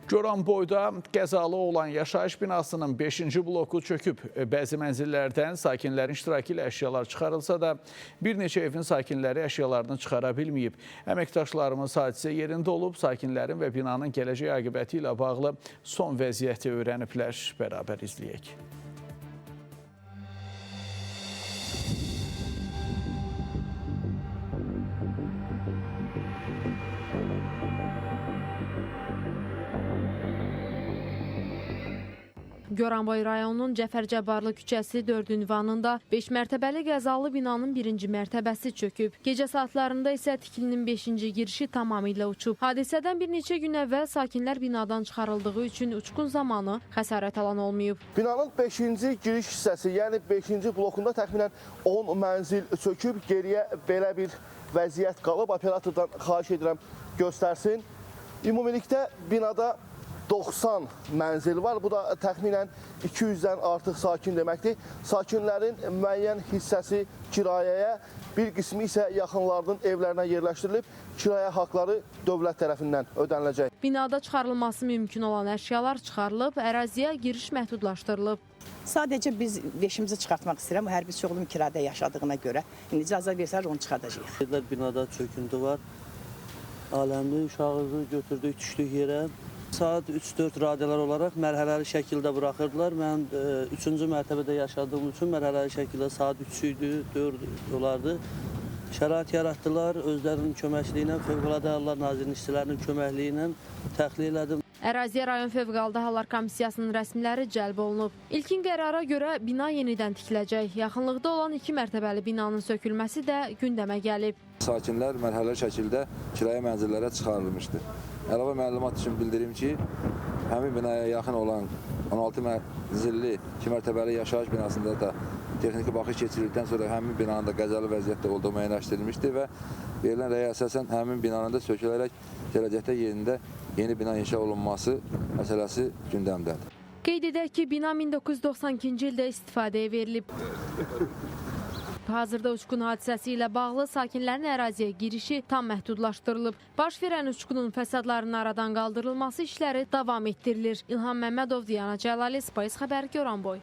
Goranboyda qəzalı olan yaşayış binasının 5-ci bloku çöküb. Bəzi mənzillərdən sakinlərin iştirakı ilə əşyalar çıxarılsa da bir neçə evin sakinləri əşyalarını çıxara bilməyib. Əməkdaşlarımız hadisə yerində olub, sakinlərin və binanın gələcək aqibəti ilə bağlı son vəziyyəti öyrəniblər. Bərabər izləyək. Goranboy rayonunun Cəfər Cabbarlı küçəsi 4 ünvanında 5 mərtəbəli qəzalı binanın 1-ci mərtəbəsi çöküb. Gecə saatlarında isə tikilinin 5-ci girişi tamamilə uçub. Hadisədən bir neçə gün əvvəl sakinlər binadan çıxarıldığı üçün uçqun zamanı xəsarət alan olmayıb. Binanın 5-ci giriş hissəsi, yəni 5-ci blokunda təxminən 10 mənzil çöküb, geriyə belə bir vəziyyət qalıb. Operatordan xahiş edirəm göstərsin. Ümumilikdə binada 90 mənzil var. Bu da təxminən 200-dən artıq sakin deməkdir. Sakinlərin müəyyən hissəsi kirayəyə, bir qismi isə yaxınlarının evlərinə yerləşdirilib. Kirayə haqları dövlət tərəfindən ödəniləcək. Binada çıxarılması mümkün olan əşyalar çıxarılıb, əraziyə giriş məhdudlaşdırılıb. Sadəcə biz veşimizi çıxartmaq istəyirəm. O hərbiçi oğlum kiradə yaşadığına görə. İndi icazə versələr onu çıxardacağıq. Dedilər binada çöküntü var. Aləmli uşağımızı götürdük, düşdük yerə. Saat 3-4 radələr olaraq mərhələli şəkildə buraxırdılar. Mən 3-cü mərtəbədə yaşadığım üçün mərhələli şəkildə saat 3 idi, 4 olardı. Şərait yaratdılar, özlərinin köməkliyi ilə, Fövqəladə Hallar Nazirliyinin işçilərinin köməkliyi ilə təxliyə elədim. Əraziyə rayon Fövqəladə Hallar Komissiyasının rəsmiləri cəlb olunub. İlkin qərara görə bina yenidən tikiləcək. Yaxınlıqda olan 2 mərtəbəli binanın sökülməsi də gündəmə gəlib. Sakinlər mərhələli şəkildə kirayə mənzillərə çıxarılmışdı. Əlavə məlumat üçün bildirim ki, həmin binaya yaxın olan 16 mənzilli 2 mərtəbəli yaşayış binasında da texniki baxış keçirildikdən sonra həmin binanın da qəzalı vəziyyətdə olduğu müəyyənləşdirilmişdi və verilən rəyə əsasən həmin binanın da sökülərək gələcəkdə yerində yeni bina inşa olunması məsələsi gündəmdədir. Qeyd edək ki, bina 1992-ci ildə istifadəyə verilib. Hazırda uçqun hadisəsi ilə bağlı sakinlərin əraziyə girişi tam məhdudlaşdırılıb. Baş verən uçqunun fəsadlarının aradan qaldırılması işləri davam etdirilir. İlham Məmmədov, Diana Cəlali, Space Xəbər, Goranboy.